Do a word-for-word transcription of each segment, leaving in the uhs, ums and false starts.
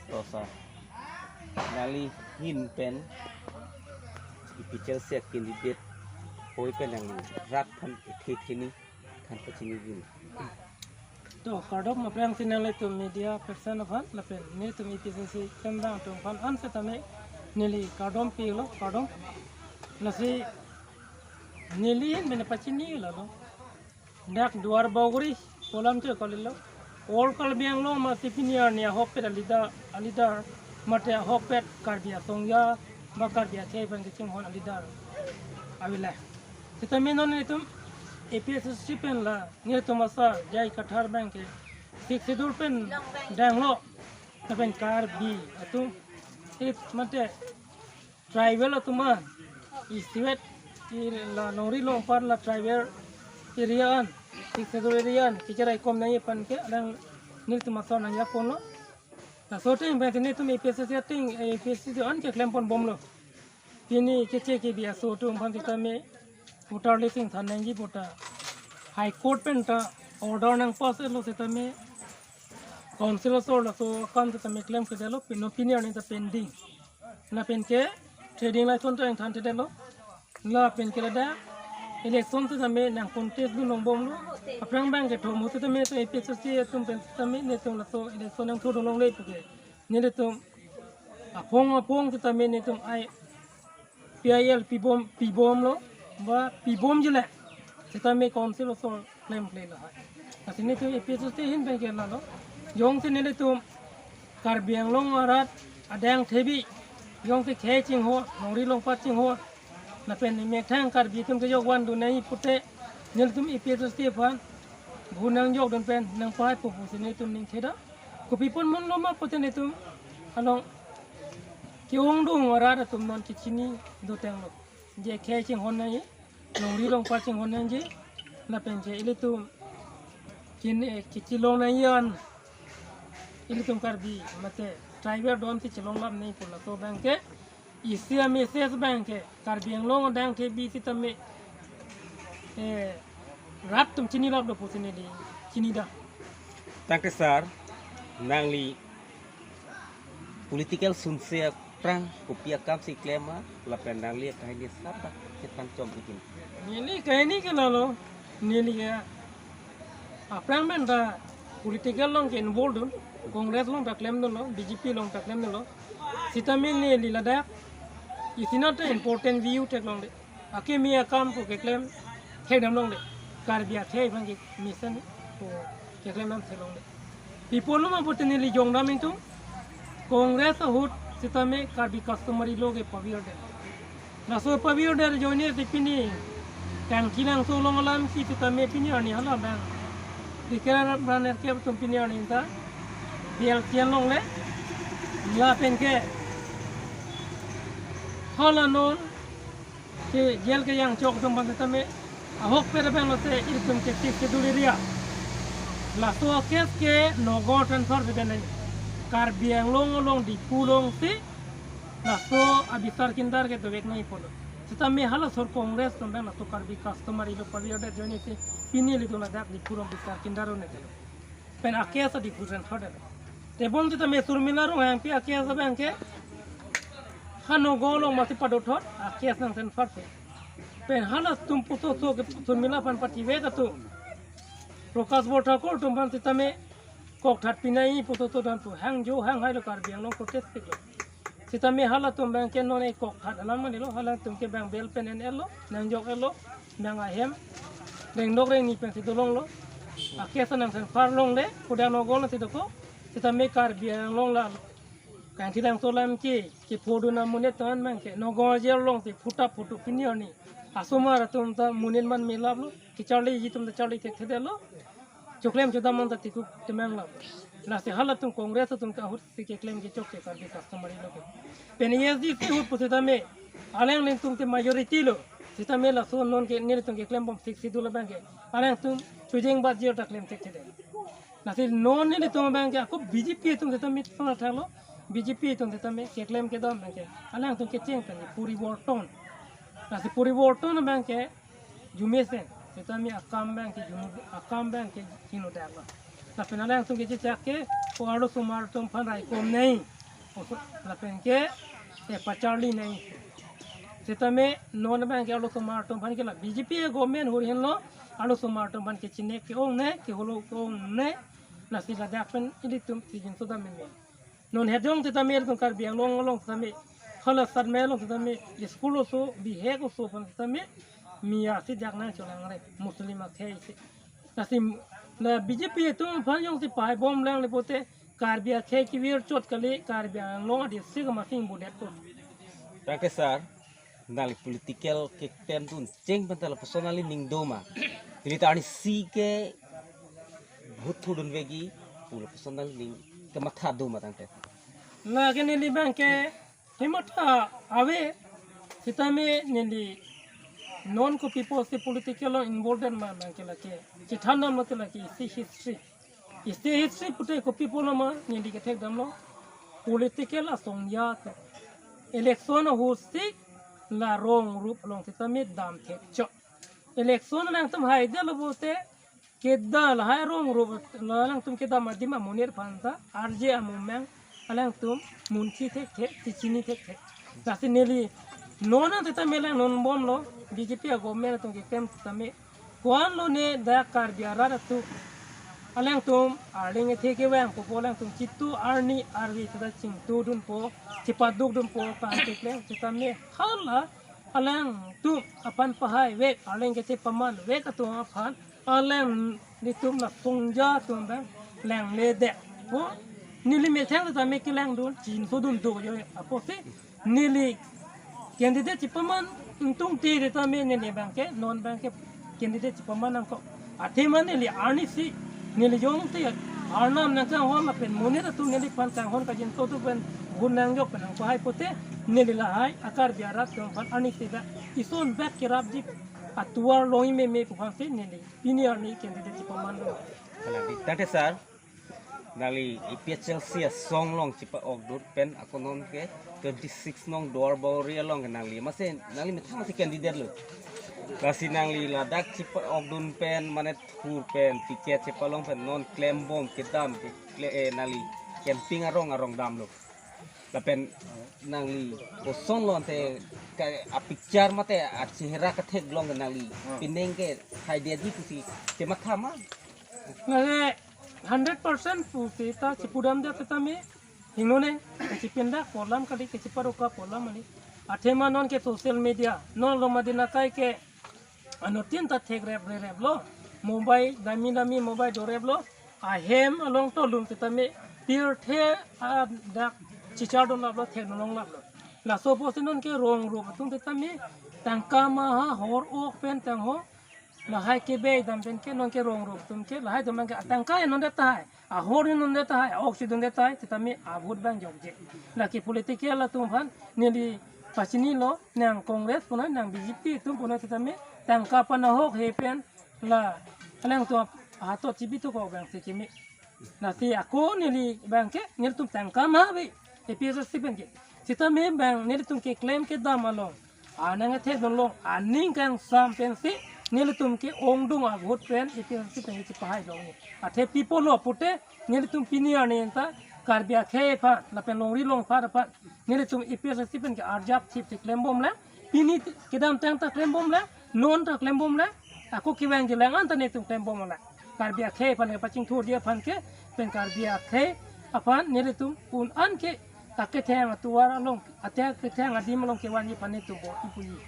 To sir, nangli ahin pen A P H L C candidate hoi pen nangli rat aphan ethe theni than pachini gin. To kardom aphrangsi nanglitum media person aphan lapen nelitum A P H L C kembang atum aphan an setame neli kardom pilo, kardom. Lasi neli ahin pen pachini lalo. Dak Duar Bagori kolam te kalilo. All Karbi Anglong masi pini arni ahokpet a-leader, a-leader mate ahokpet Karbi asongja ba Karbi akhei pen kachinghon a-leader avelo. Setame non nelitum A P H L C pen la nelitum asar J I Kathar abang ke Sixth Schedule pen danglo. Lapen Karbi atum, eh, mate tribal atum an, isivet, i la Nongri Longpat la tribal area an, Sixth Schedule area an kecheraikom nangji aphan ke alang nelitum asar nangjaponlo. Laso ateng pen nelitum A P H L C ateng, A P H L C an keklempon bomlo. Pini keche kebi aso atum aphan setame voter list ingthan nangji pu ta High Court pen ta order nangpass-etlo setame Council asor laso akam setame klemkledetlo, pini, pini arni ta pending. Lapen ke trading license ta ingthan thedetlo. Lapen ke ladak election setame nang contest dun longbomlo. Aphrang abang ke thom ahut setame to A P H L C atum pen setame nelitum laso election nangthu dun longle pu ke nelitum aphong aphong setame nelitum ai P I L pibom, pibomlo, ba pibomji le setame Council asor klemkle lahai. Lasi nelitum A P H L C ahin pen ke lalo. Jongsi nelitum Karbi Anglong arat adang thebi, jongsi khei chinghon, Nongri Longpat chinghon, lapen methang Karbi atum kejok van dun nangji pute nelitum A P H L C aphan bhu nangjok dun pen nangpahai pu pusi nelitum ning theda. Kopi apot manlo ma pute nelitum along ke-ongdung arat atum non kechini dotanglo. Je khei chinghon nangji, Nongri Longpat chinghon nangji, lapen ke ilitum kin, eh, kechelong nangji an, ilitum Karbi mate tribal don si chelong lap nangji pu laso abang ke isi a-message abang ke Karbi Anglong adang thebi setame, eh, rat atum chinilaplo pusi neli chinidam. Tangte sir, nangli political sunse aphrang kopi akam si klem ma, lapen nangli akahini sar ta chethan chom ikin. Neli kahini ke lalo, neli ke aphrang pen ta political along ke involved dun, Congress along ta klemdunlo, B J P along ta klemdunlo. Setame neli ladak isi nat important view theklongle. Akimi akam pu keklem thekdam longle. Karbi akhei abang ke mission pu keklem dam theklongle. Pi apotlo ma pute neli jongdam ingtung, Congress ahut setame Karbi customary law ke pavirdet. Laso pavirdet ajoine si pini Kangthilangso along alam si setame pini arni hala abang Dikera Braner ke atum pini arni ta bial kian longle. Lapen ke hala non ke jail kejang chok atum aphan setame ahokpet abang lote ilitum ke Sixth Schedule area. Laso a-case ke Nagaon transfer si pen nangji. Karbi Anglong along Diphu along si laso abisar kintar ke dovek nangji pulo. Setame halaso Congress atum abang laso Karbi customary law pavirdet ajoine si pini ilitum ladak Diphu along bisar kintar un-edetlo. Pen a-case Diphu transfer detlo. Tebon setame Surmila Ronghangpi a-case abang ke ha Nagaon along masi padothot a-case nangtransfer pe. Pen halatum pusoso ke Surmila aphan pathivek atum, Prakash Borthakur atum aphan setame kokthat pinangji pusoso dan pu hangjo hanghailo Karbi Anglong protest piklo. Setame halatum abang ke non e kokthat alam manilo, halatum ke abang bail pen en-etlo, nangjok-etlo, abang ahem rengdok rengni pensi dolonglo. A-case nangtransfer longle, kuda Nagaon si dokok. Setame Karbi Anglong la Kangthilangso alam ke kephodun amonit ton abang ke Nagaon jail along si phuta phutu pini arni asomar atum ta monit man melaplo, kecharliji atum ta charli thekthedetlo. Choklem chodam an ta tikup temang lo. Lasi halatum Congress atum ke ahut si keklem kechok ke Karbi customary law ke. Pen A S D C ahut pu setame alanglitum ke majority lo. Setame laso non ke nelitum keklembom Sixth Schedule abang ke alangtum chojeng bat jir ta klem thekthedet. Lasi non nelitum abang ke ako B J P atum setame tona thalo. B J P atum setame keklem kedam abang ke alangtum kecheng pen poriborton. Lasi poriborton abang ke jumesen, setame akam abang ke jum-, akam abang ke chingno daklo. Lapen alangtum kechechak ke ko arlosomar atum aphan raikom nangji. Lapen ke, eh, pacharli nang. Sitame non abang ke arlosomar atum aphan ke la B J P government hur henlo, arlosomar atum aphan ke chinek ke-ong ne, keholo ke-ong ne, lasi ladak pen ilitum si jinso dam meme. Non hejong sitame ilitum Karbi Anglong along sitame, hala sat me along sitame, school oso, bihek oso aphan sitame, Miya si dak nangcholangre, Muslim akhei si. Lasi la B J P atum aphan jongsi pahai bom lang le pote, Karbi akhei kevir chot kali, Karbi Anglong a-district amatsi ingbudet po. Tangte sir, nangli political keklem dun cheng pen ta lapuson nangli ning do ma? Neli ta arnisi ke vote thurdun vekji pu lapuson nangli ning kematha do ma tangte? Lake neli abang ke kematha ave, sitame neli non kopi apotsi political along involved ma abang ke lake chethan damlo te lake isi history. Isi history pute kopi pulo ma neli kethek damlo. Political asong ya to. Election ahut si la rong rup along sitame dam thek chot. Election alangtum haidetlo pote, kedam lahai rong rup alangtum kedam adim amonit aphan ta arje amumang alangtum munthi thekthe, tichini thekthe. Lasi neli non an sitame lang non bomlo, B J P a-government atum keklem sitame ko-an lone dak Karbi arat atum, alangtum arleng ethe kevang pupo alangtum chitu arni arve sita chingtudunpo, chipadukdunpo, kan keklem sitame hala alangtum aphan pahai vek, arleng kechepaman vek atum aphan alanglitum la songja atum abang langledet. O, neli methang ta me kelangdun, chinsodun do jo apotsi neli candidate chepaman ingtungte sitame neli abang ke, non abang ke candidate chepaman nangkok. Athema neli arnisi, neli jongsi arnam nangkanghon lapen monit atum neliphan kanghon kajinso atum pen gun nangjok pen nangpahai pote, neli lahai a-Karbi arat atum aphan arnisi dak ison bak kerapji atovar longji meme pu aphansi neli pini arni candidate chepaman lo. Kalang di. Tangte sir, nangli A P H L C asong along chepa-okdun pen ako non ke twenty six nong Duar Bagori along ke nangli. Masi nangli methang masi candidate lo. Lasi nangli ladak chepa-okdun pen mane thur pen ticket chepalong pen non klembom kedam ke kle-, eh, nangli campaign arong arong damlo. Lapen nangli koson lo ante ka a-picture mate a-chehra ketheklong ke nangli Hmm. pining ke haidetji pusi chematha ma? Nangke hundred percent pusi ta chepudamdet sitame hingnone, kechepindak pu alam kali, kecheparoka pu alam kali. Athema non ke social media, non lo madin akai ke anuttin ta thekrep rereplo, mobile dami dami mobile doreplo, ahem along tolum sitame pirthe adak chichardun laplo, thekdun longlaplo. Laso apotsi non ke rong rup atum sitame tangka maha hor-ok pen tangho, lahai kebei dam pen ke non ke rong rup atum ke, lahai atum ke atangka ya non det tahai, ahor ni non det tahai, a-ok si dun det tahai, sitame a-vote abang jokje. Lake political atum aphan neli pachinilo, nang Congress pu nang, nang B J P atum pu nang sitame tangka panahok he pen la alangtum ahatot chibithukok abang si keme. Lasi ako neli abang ke, nelitum tangka ma ave, A P H L C pen ke. Sitame abang nelitum keklem kedam along, anang athekdun long, aning kangsam pensi nelitum ke-ongdung a-vote pen A P H L C pen kechepahai longji. Athe pi pulo pute, nelitum pini arni ta Karbi akhei aphan lapen longri longpat aphan nelitum A P H L C pen ke arjap thip si klembomlang, pini kedamtang ta klembomlang, non ta klembomlang, ako kevangjilang an ta nelitum klembomlang. Karbi akhei aphan kepachingthurji aphan ke, pen Karbi akhei aphan nelitum un an ke aketheng atovar along, ate aketheng adim along kevanji aphan nelitum vote puji.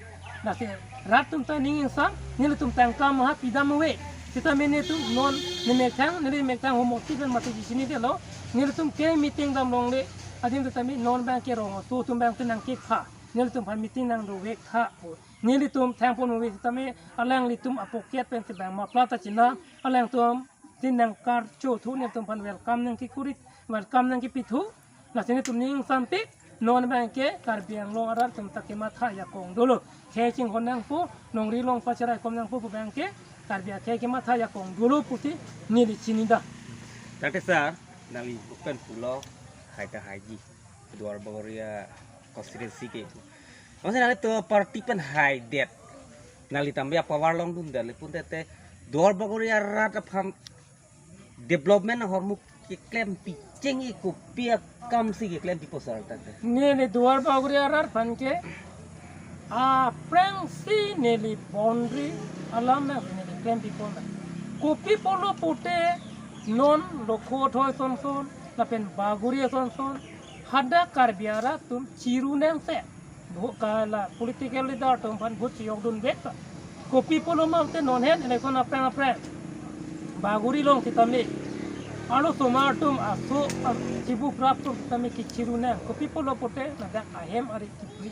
Lasi rat atum ta ning ingsam, nelitum tangka maha pidam ave. Sitame nelitum non ne methang, neli methang homosti pen mati di sini delo. Nelitum ke meeting dam longle adim sitame non abang ke rong aso atum abang ke nangkepha, nelitum aphan meeting nangdovek tha pu. Nelitum thangpon ave sitame alanglitum a-pocket pensi abang mapla ta chinam, alangtum tin nangkarcho thu, nelitum aphan welcome nangkekurit, welcome nangkepithu. Lasi nelitum ning ingsampik, non abang ke Karbi Anglong arat atum ta kematha jakong dolo. Khei chinghon nangpo, longri longpat cheraikom nangpo pu abang ke Karbi akhei kematha jakong dolo pusi neli chinida. Tangte sir, nangli pen pulo hai ta haiji Duar Bagori a-constituency ke. Maksudnya nanglitum party pen haidet, nangli tame a-power longdundet, lapu tangte Duar Bagori arat aphan development ahormu keklempi cheng-i kopi akam si keklem pipo sir tangte? Neli Duar Bagori arat aphan ke aphrangsi neli boundary alam na neli klem pipo na. Kopi pulo pute non Lokho athoi asonson lapen Bagori asonson hadak Karbi arat atum chiru nangse. Bho-, kala political leader atum aphan vote chiyok dun vek ta. Kopi pulo ma pute non hen election aphrang aphrang Bagori along sitame arlosomar atum aso, ah, chibu prap atum sitame kechiru nang. Kopi pulo pute ladak ahem ari kipri.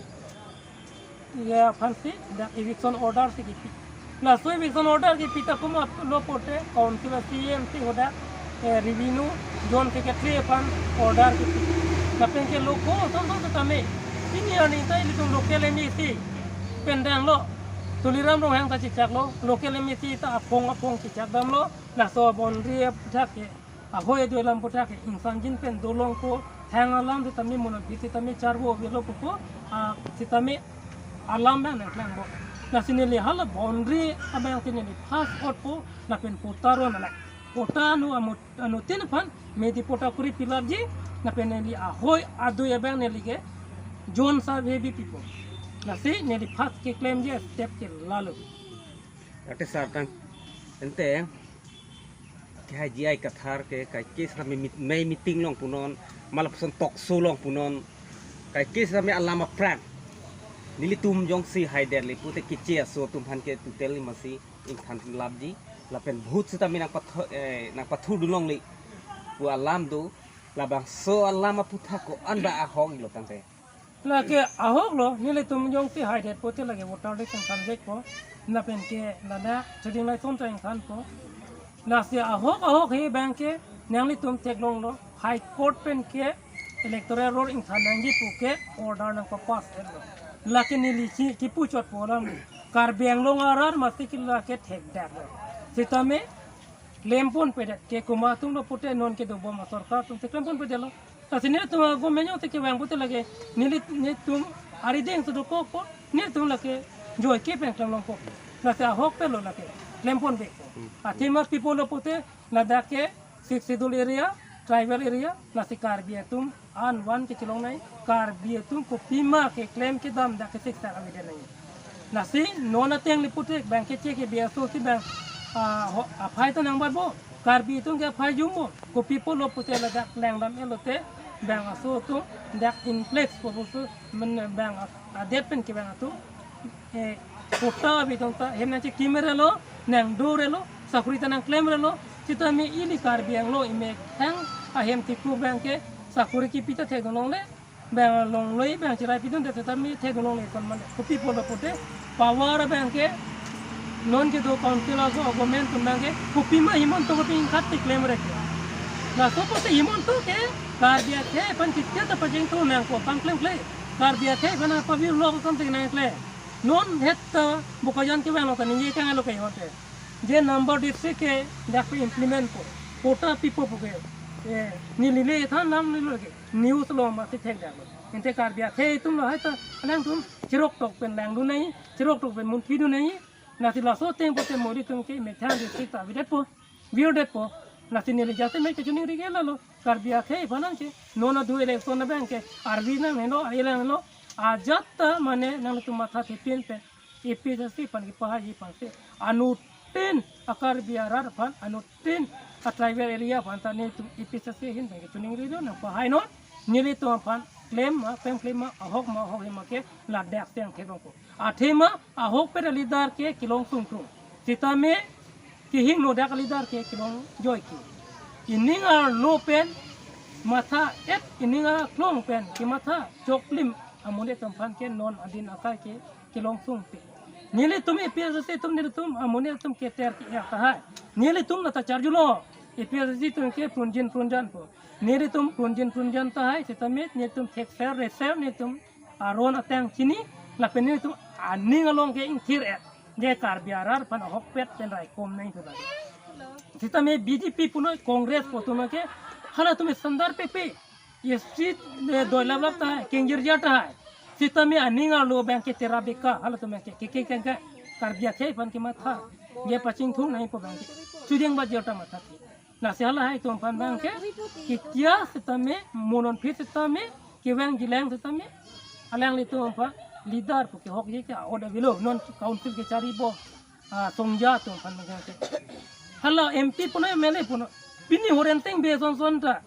Ya aphansi dak eviction order si kipi. Laso eviction order kipi ta komat lo pute council C M si hadak, eh, revenue joint secretary aphan order kipi. Lapen ke Lokho asonson sitame pini arni ta ilitum local M A C pen danglo, Tuliram Ronghang ta chechaklo, local M A C ta apong apong chechak damlo. Laso boundary aputhak ke, ahoi adui alam aputhak ke ingsangjin pen dolongpo, thang alam sitame monabit sitame charvo avelo pupo, ah, sitame alam abang nangklangpo. Lasi neli hala boundary abang si neli pass out po, lapen patta ron alai. Patta anu amut-, anuttin aphan medi patta kuri pilapji, lapen neli ahoi adui abang neli ke joint survey bi pipo. Lasi neli first keklemji step ke lalo. Ate sir tang, ante, ke hai G I Kathar ke, kaike sitame meet-, mei meeting along punon, ma lapuson talk show along punon, kaike sitame alam aphrang nelitum jongsi haidet le pute keche aso atum aphan ke total masi ingthan lapji, lapen vote sitame nangpathu-, eh, nangpathur dun longle pu alam do, labangso alam aputhak ko-an ba ahok-iklo tangte? Lake ahoklo, nelitum jongsi haidet pute lake voter list ingthan vekpo, lapen ke ladak trading license ta ingthanpo. Lasi ahok ahok he abang ke nanglitum theklonglo, High Court pen ke electoral roll ingthan nangji pu ke order nangpapass etlo. Lake neli si kipu chotpo alam, Karbi Anglong arat masi ke lake thekdaklo. Sitame klempon pedet ke komat atumlo pute non kedobom asorkar atum si klempon pedetlo. Lasi nelitum agomenyo si kevang pute lake neli, nelitum arideng si dokokpo, nelitum lake joike pen klem longpo. Lasi ahokpetlo lake klempon vekpo. Hmm. Athema pi pulo pute ladak ke Sixth Schedule area, tribal area, lasi Karbi atum an van kechelong nai, Karbi atum kopima keklem kedam dak ke siksa kami de nai. Lasi non ateng le pute abang ke che ke biaso si abang, ah, ho, aphai ta nangbatpo, Karbi atum ke aphai jumpo, kopi pulo pute ladak langdam etlo te, abang aso atum dak influx po pusi, men abang adet pen ke abang atum, eh, patta bi tong ta, hem nangchekimrelo, nangdorelo, sakori ta nangklemrelo, sitame ili Karbi Anglong imethang ahem tiku abang ke sakori kipi ta thekdun longle, abang longle abang cherai pidunde sitame thekdun longle kon mane. Kopi pulo pute, power abang ke non kedo council ago government atum abang ke kopima Himanta kopi ingkhat si klemre ke. Laso pute Himanta ke Karbi akhei aphan kitia ta pajengthu nangpo pangklemkle. Karbi akhei aphan apavir lok ason si nangkle. Non het ta Bokajan kevang lo ta ningje kang lo ke hote. Je number district ke dak pe implement po. Patta pipo pu ke. Eh, neli le than lam neli lo ke. News along masi thekdaklo. Ante Karbi akhei atum lo hai ta alangtum chirok tok pen langdun nai, chirok tok pen munthidun nai. Lasi laso ateng pute Modi atum ke methang district ta avedetpo, virdetpo. Lasi neli jasemet kechiningri ke lalo. Karbi akhei aphan nangke, non adu election abang ke, arvi nanghelo, ai nanghelo, ajat ta mane nanglitum matha thepin pen, A P H L C aphan kepahai aphan si, anuttin a Karbi arat aphan, anuttin a tribal area aphan ta nelitum A P H L C ahin pen kechiningri do nangpahainon, nelitum aphan klem ma, pem klem ma, ahok ma, ahok he ma ke, ladak si nangtheklongpo. Athema ahokpet a leader ke kelong sungkrung. Sitame kehingno dak a leader ke kelong joike. Ining arlo pen matha et, ining arlong pen kematha choklim amonit atum aphan ke non adin akai ke kelong sungpi. Nelitum A P H L C atum nelitum amonit atum keter ke-er tahai. Nelitum la ta charjulo. A P H L C atum ke prunjin prunjanpo. Nelitum prunjin prunjan tahai, sitame nelitum thekser reser nelitum aron atang chini, lapen nelitum aning along ke ingthir-et. Je Karbi arat aphan ahokpet pen raikom nai pu lagi. Sitame B J P punoi Congress pu atum ke halatum standard pepe. Ye seat, eh, doi laplap tahai, kengjirja tahai. Sitame aning arlo abang ke tera beka, halatum ke, ke, ke, ke, ke, Karbi akhei aphan kematha. Je pachingthung nai pu abang ke. Sujeng ba jota matha. Lasi halahai atum aphan abangke, kikia setame, monon phit setame, kevang jilang setame, alanglitum aphan leader pu kehokji ke a-ot avelo, non council kechari bo, ah, songja atum aphan abangke. Hala M P punon, M L A punon, pini horenteng be son son ta.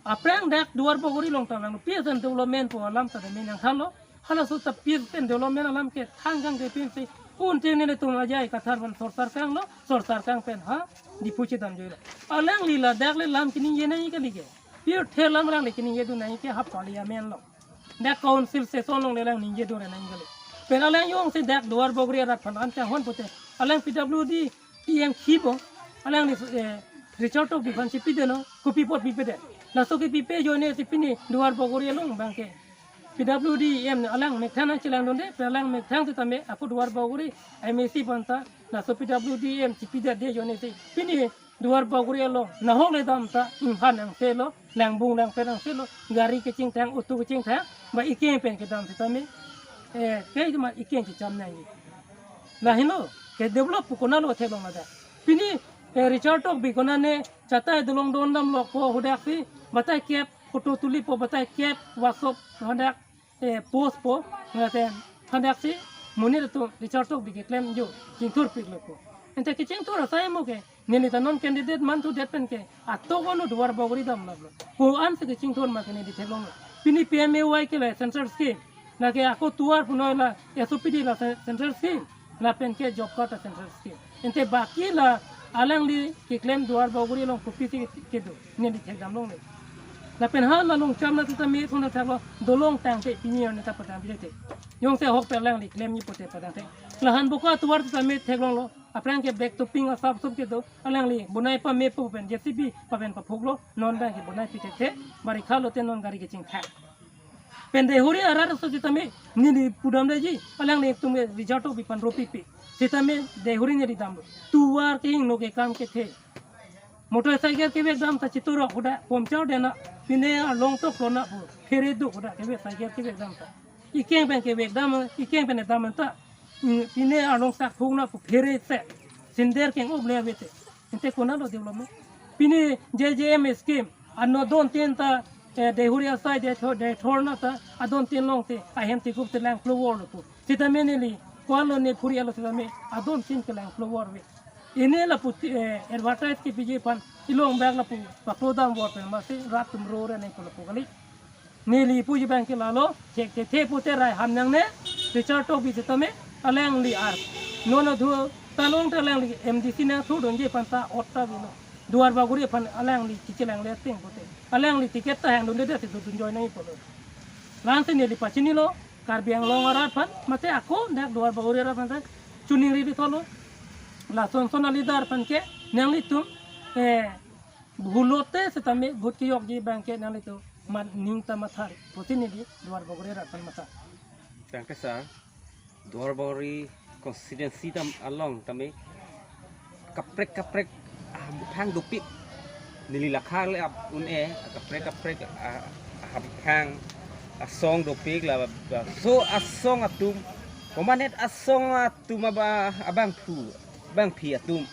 Aphrang dak Duarbagori along ta vang, peace and development pu alam ta dame nangkhalo. Halaso ta peace and development alam ke thangkang ke pinsi, un ting nelitum ajai kathar van sorsar kanglo, sorsar kang pen ha Diphu chedam joilo. Alangli ladak le lam keningje nangji kali ke. Pirthe lam alangli keningje dun nangji ke ha parliament along. Dak council session along le alang ningje dun nangji kali. Pen alang jongsi dak Duarbagori arat aphan an changhon pute, alang P W D E M kibo, alangli, eh, Richard Tokbi aphan si pidetnon, kopi apot pipedet. Laso ke pipe ajoine si pini Duarbagori along abangke P W D E M alang methang nangchelangdunde, alang methang setame ako Duarbagori M A C aphan ta, laso P W D E M si pidetde ajoine si pini Duarbagori along nahok le dam ta, inghan angse lo, langbung langpet angse lo, gari kechingthang, auto kechingthang, ba ikeng pen kedam setame, eh, kei ma ikeng kecham nangji. Lahelo, ke develop pu konatlo theklong ladak. Pini, eh, Richard Tokbi konane chatai dolong don damlokpo, hadak si batai kep photo tulipo, batai kep WhatsApp hadak, eh, post po, ngate hadak si monit atum Richard Tokbi keklem jo chingthur piklo po. Ante kechingthur asai mo ke, neli ta non candidate manthudet pen ke, atok ono Duarbagori damlaplo. Ko-an si kechingthur ma ke neli theklonglo. Pini P M A Y ke la central scheme, lake ako tovar punon la S O P D la ce-, central scheme, lapen ke job card la central scheme. Ante baki la alangli keklem Duarbagori along kopisi kedo, neli thekdam longle. Lapen hala Longcham na setame thonthak thaklo, dolong tangte pini arni ta padang pidethe. Jongsi ahokpet alangli klemji pute padangthe. La Hanboka tovar setame theklonglo, aphrang ke black topping asap sup kedo, alangli bonai pamepo pen J C B papen paphuklo, non abangke bonai pithethe, barikha lote non gari kechingthang. Pen Deihori arat aso setame neli pudamdeji, alanglitum ke Richard Tokbi aphan ropipi. Setame Deihori neli damlo. Tovar ke ingno ke kam kethe. Motorcycle kevek dam ta chiturok hadak, puncture dena, pine along tok lona pu, phere duk hadak, kevek cycle kevek dam ta. Ikeng pen kevek dam, ikeng pen dam ta. Mm, pine along sak thukna pu phere se. Sinder keng-ok le avete. Ante konatlo development. Pini J J M scheme, ano don tin ta, eh, Deihori asai Deithor, Deithor na ta, adon tin along te, ahem tigup te langplo vorlo pu. Setame neli, ko-anlo ne phuri alo setame, adon tin ke langplo vorve. Pini lapu ti, eh, advertise kepiji aphan, ilong bag lapu, paklo dam vor pen masi, rat atum rore nangkok lapu kali. Neli puji abangke lalo, thekthe pute rai ham nangne, Richard Tokbi setame, alangli ar. Nono dhu, talong ta alangli M D C nangthurdunji aphan ta ot ta avelo. Duarbagori aphan alangli kechelangleting pute. Alangli ticket ta hangdunde si dodun join nangji pulo. La-ansi neli pachinilo, Karbi Anglong arat aphan, mate ako dak Duarbagori arat aphan ta, choningri ri tholo. Lason son a-leader aphan ke, nanglitum, eh, bhulote setame vote kejokji abangke nanglitum man ning ta mathari. Pusi neli Duarbagori arat aphan matha. Tangte sir, Duarbagori constituency dam along tame kaprek kaprek, ah, aphang dopik. Neli lakha le ap un-e, kaprek kaprek, ah, ah, aphang asong dopik la, la, so asong atum, komatne asong atum aba, abangphu, abangpi atum.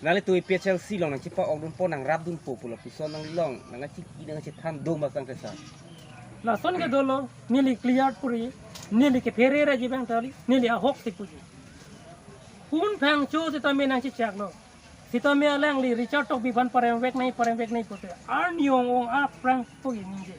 Nanglitum A P H L C along nangchepa-okdunpo, nangrapdunpo pu lapuson nanglong, nangkachiki nangkachethan do ma tangte sir? Lason ke dolo, neli clear puri, neli kephere raji abang tali, neli ahok si puji. Hun Phangcho setame nangchechaklo. Setame alangli Richard Tokbi aphan paremvek nangji, paremvek nangji pute. Arni ong ong aphrang puji ningje.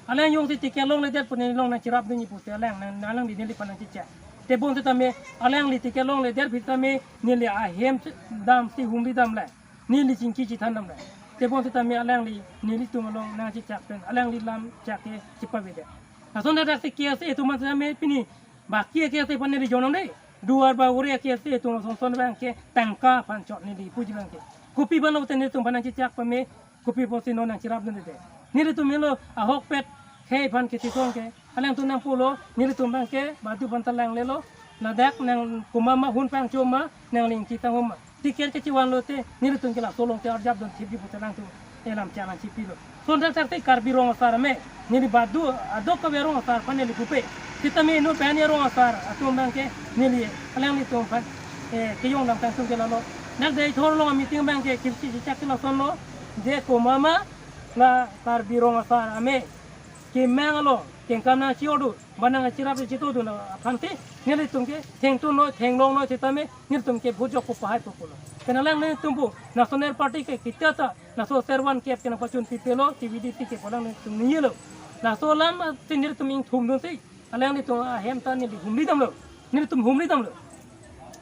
Alang jongsi ticket longledet pu neli along nangcherapdunji pute alang, nang, alangli neliphan nangchechak. Tebon setame alangli ticket longledet pu setame neli ahem damsi humri damlang. Neli chingki chethan damlang. Tebon setame alangli nelitum along nangchechak pen, alangli lam chak ke chepavedet. Lason dak si K S A atum setame pini baki K S A aphan neli jonong dei. Duarbagori K S A atum son son abangke tangka aphan chot neli puji abangke. Kopi abanglo te nelitum aphan nangchechak pame, kopi apotsi non nangcherapdunde. Nelitum helo ahokpet khei aphan kethitong ke. Alangtum nangpulo, nelitum abangke badu aphan ta langlelo. Ladak nang komat ma, Hun Phangcho ma, nangli Ingti Tanghum ma. Ticket kechevanlo te, nelitum ke laso along te arjapdun thipji pute alangtum elam challenge chipilo. Son dak dak te Karbi Rong Asar ame, neli badu, adok kave arong asar aphan neli pupe. Setame non pen arong asar atum abangke neli alanglitum aphan, eh, kejong dam kangtung ke lalo. Dak Deithor along meeting abangke kimsi chechak ke lasonlo. Je komat ma la Karbi Rong Asar Amei kemang along kengkam nangchiordu, ba nangchirap chitudun aphansi nelitum ke thengtun noi, thenglong noi, sitame nelitum ke vote jokpo, pahaipo pulo. Pen alanglitum pu National Party ke kitata laso servan kep ke nangpachun pipelo, T V D C ke pu alanglitum ningjelo. Laso alam si nelitum ingthumdunsi alanglitum ahem ta neli humri damlo, nelitum humri damlo.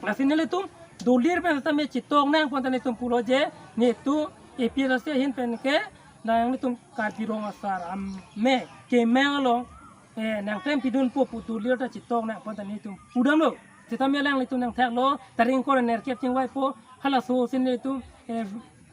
Lasi nelitum dolir pen sitame chitok nangpon ta nelitum pulo je, netum A P H L C ahin pen ke nanglitum Karbi Rong Asar Amei kemang along, eh, nangklempidunpo pu dolir ta chitok nangpon ta nelitum pudamlo. Sitame alanglitum nangthaklo, tarik ingkoi ra nerkep chingvaipo, halaso si nelitum, eh,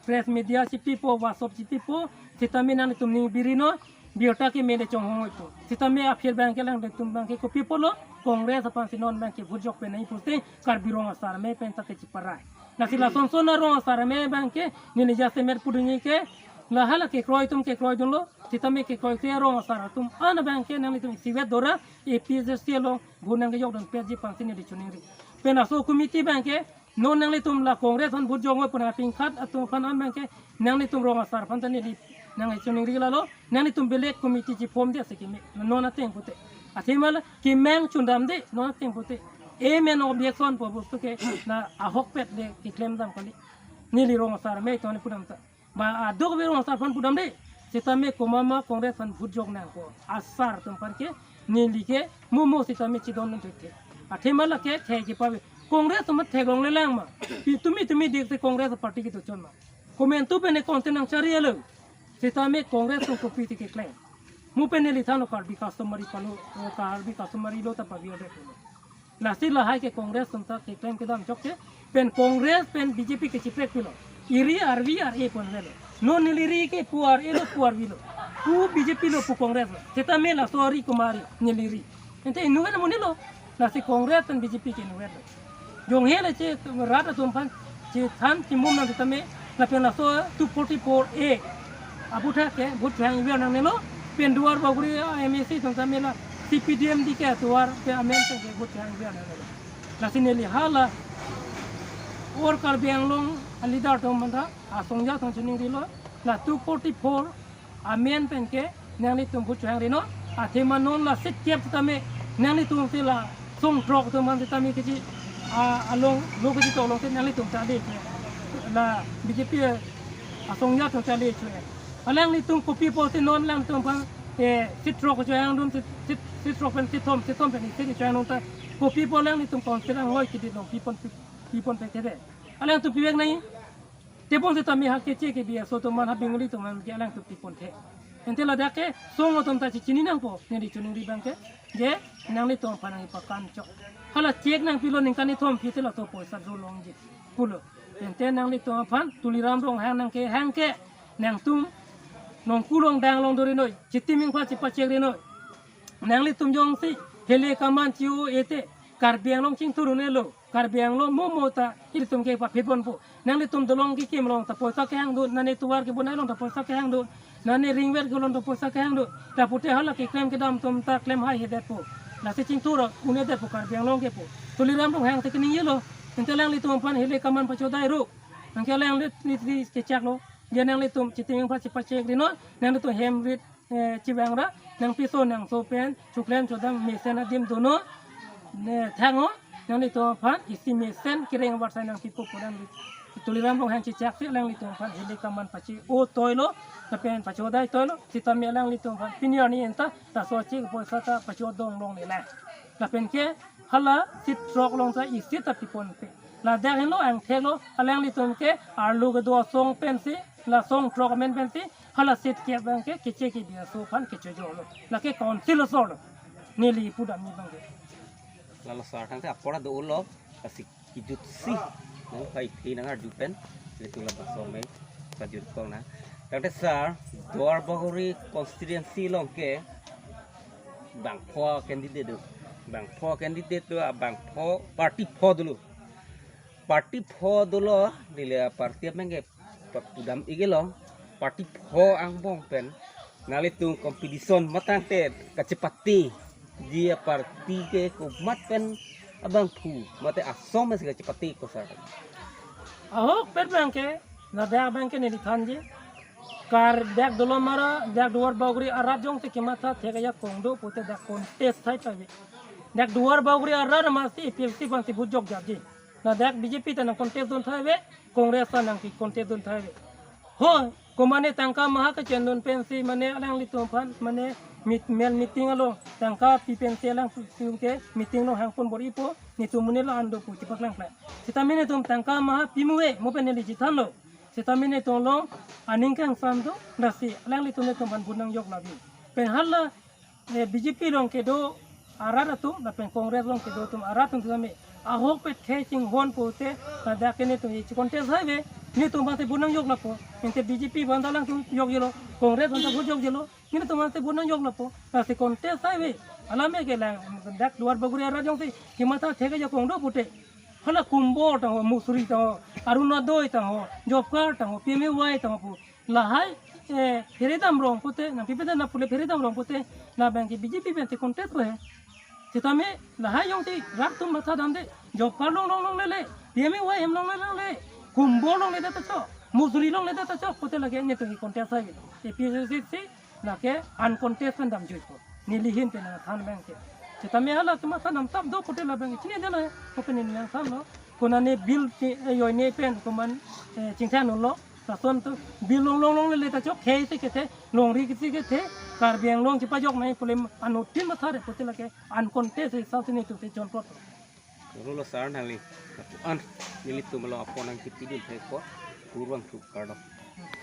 press media si pipo, WhatsApp si pipo, sitame nanglitum ning biri non, birta ke mele chonghong oipo. Sitame aphir abang ke alanglitum abang ke kopi pulo, Congress aphansi non abang ke vote jok pen nangji pusi Karbi Rong Asar Amei pen ta kechiparai. Lasi lasonson arong asar amei abang ke neli jasemet pudunji ke, la hala kekroi atum kekroidunlo, sitame kekroikre arong asar atum an abang ke nanglitum isivet dora A P H L C along vote nangkejokdun petji aphansi neli choningri. Pen laso committee abang ke non nanglitum la Congress aphan vote jok noi pu nangpingkhat atum aphan an abang ke nanglitum rong asar aphan ta neli nangchoningri lalo, nanglitum belek committee chiform dia si keme, non ateng pute. Athema la kemang chundamde, non ateng pute. Aim and objection pu bostu ke la ahokpet le keklem dam kali. Neli rong asar amei toni pudam ta. Ba aduk be rong asar aphan pudamde. Sitame komat ma Congress aphan vote jok nangpo asar atum aphan ke neli ke momo sitame chidon nang thekthe. Athema la ke thek kepave. Congress atum theklongle lang ma. Pi tumi tumi dik si Congress party kedo chon ma. Komantu pen ne konten nangchari alo. Sitame Congress atum kopisi keklem. Mu pen neli thanlo Karbi customary palo, eh, Karbi customary lo ta pavi ade pulo. Lasi lahai ke Congress atum ta keklem kedam chokche. Pen Congress pen B J P kechiprek pilo. Iri arvi ar-e pon velo. Non neli ri ke pu ar-e lo, pu arvi lo. Pu B J P lo, pu Congress lo. Sitame laso ari komat ri neli ri. Ante inutvet amonit lo. Lasi Congress pen B J P ke inutvet lo. Jonghe le che rat atum aphan chethan chimum nang tame lapen laso two forty-four A aputhak ke vote chohang iver nangnelo, pen Duar Bagori M A C atum tame la C P D M D ke atuar ke amen ke vote chohang iver nangnelo. Lasi neli hala or Karbi Anglong a leader atum aphan ta asongja atum choningrilo, la two forty-four amen pen ke nanglitum vote chohang ri non. Athema non la seat kep tame nanglitum si la song throk atum aphan tame kechi, ah, along lo kechi tolong si nanglitum ta le chu. La B J P asongja atum ta le chu. Alanglitum kopi pusi non alangtum aphan, eh, seat throk chohangdun, seat, seat, seat throk pen seat thom, seat thom pen seat chohangdun ta kopi pu alanglitum council angloi kidi long pipon, pipon pe kede. Alangtum pivek nai. Tebon sitame ha keche kebi aso atum aphan, ha Bengali atum aphan ke alangtum pipon the. Ante ladak ke song atum ta chichini nangpo, neli choningri abang ke, je nanglitum aphan nangpakan chok. Hala cheque nangpilo ningkan ithom pite laso poisa do longji pulo. Ante nanglitum aphan Tuliram Ronghang nangkehang ke, nangtum nongku long dang long dori noi, Chitim Ingpha chipachek ri noi. Nanglitum jongsi hile kaman chi-o-e te Karbi Anglong chingthurun-elo, Karbi Anglong momo ta ilitum ke paphit ponpo. Nanglitum dolong kekim along ta poisa kehangdun, nane tovar kebonai along ta poisa kehangdun, nane ring ver ke along ta poisa kehangdun. Ta pute hala keklem kedam atum ta klem haihedetpo. Lasi chingthur un-edetpo Karbi Anglong ke pu Tuliram Ronghang te keningjelo. Ante alanglitum aphan hile kaman pachodai ro. Anke alangli niti kechaklo. Je nanglitum Chitim Ingpha chipachek ri non, nanglitum hem rit, eh, chivang ra, nangpiso nangso pen choklem chodam mesen adim dono, ne thango, nanglitum aphan isi mesen kereng avarsai nangpipo pu nangli Tuliram Ronghang chichak si alanglitum aphan hile kaman pachi-o toilo, lapen pachodai toilo, sitame alanglitum aphan pini arni anta laso cheque poisa ta pachodong longle lang. Lapen ke hala seat throk along ta isi ta piponpe. Ladak henlo angtheklo, alanglitum ke arlo kedo asong pensi, la song throk amen pensi, hala seat kep abang ke keche kebi aso aphan kechojolo. Lake council asor lo. Neli pudamji abang ke. Lalo sar tangte apor do-olo, lasi kejutsi nangphaiphi nangarju pen, ilitum labangso amei pajut kong na. Tangte sar, Duar Bagori constituency along ke bangpho candidate do. Bangpho candidate do, ah, bangpho party pho dolo. Party pho dolo, neli party amen ke pa-, pudam ikelo. Party pho angbong pen nanglitum competition matangte kachepatiji aparty ke komat pen abangphu mate asom si kachepati ko sar? Ahokpet abang ke, ladak abang ke neli thanji. Kar dak Dolamara, dak Duar Bagori arat jongsi kematha thek ajakong do pute dak contest thai ta ave. Dak Duar Bagori arat amatsi A P H L C aphansi vote jokjapji. Ladak B J P ta nang contest dun thai ave, Congress ta nang contest dun thai ave. Ho, komane tangka maha kecheng dun pensi mane alanglitum aphan mane meet, mel meeting along tangka pi pensi alangtum ke meeting along hangpon bor-ipo, netum monit lo an do pu chepaklang klai. Sitame netum tangka maha pi mu ave, mo pen neli chethanlo. Sitame netum along aning kangsam do, lasi alanglitum netum aphan vote nangjok labi. Pen hala, eh, B J P along kedo arat atum, lapen Congress along kedo atum arat atum sitame ahokpet khei chinghon pute, ladak ke netum e contest thai ave, netum aphansi vote nangjok lapo. Ante B J P aphan ta alangtum jokjelo, Congress aphan ta vote jokjelo, netum aphansi vote nangjok lapo. Lasi contest thai ave, alam ke lang, dak Duar Bagori arat jongsi kematha thek ajakong do pute. Hala Kumbhal tangho, Musuri tangho, Orunodoi tangho, job card tangho, P M A Y tangho pu. Lahai, eh, phere damrong pute, nang pipe dan na pule phere damrong pute, labang ke B J P pensi contest ko he. Sitame lahai jongsi rat atum matha damde, job card longlong longlele, P M A Y hem longlele, Kumbhal longle ta chok, Musuri longle ta chok, pute lake netum ke contest thai ave. A P H L C si lake uncontest pen damjuipo. Neli ahin pen nangthan abang ke. Sitame hala kematha namtap do pute labang ke chini dena, ko pen neli nangthanlo. Konane bill chi, eh, joine pen koman, eh, chingthan unlo. Lason tu bill longlong longlele ta chok khei si kethe, longri si kethe, Karbi Anglong chepajok nangji pu le anuttin matha re pute lake uncontest si sa sini tu te chonpot. Lolo sar nangli. An, nelitum lo apon nangkipidun thai ko, kurang tu kardom.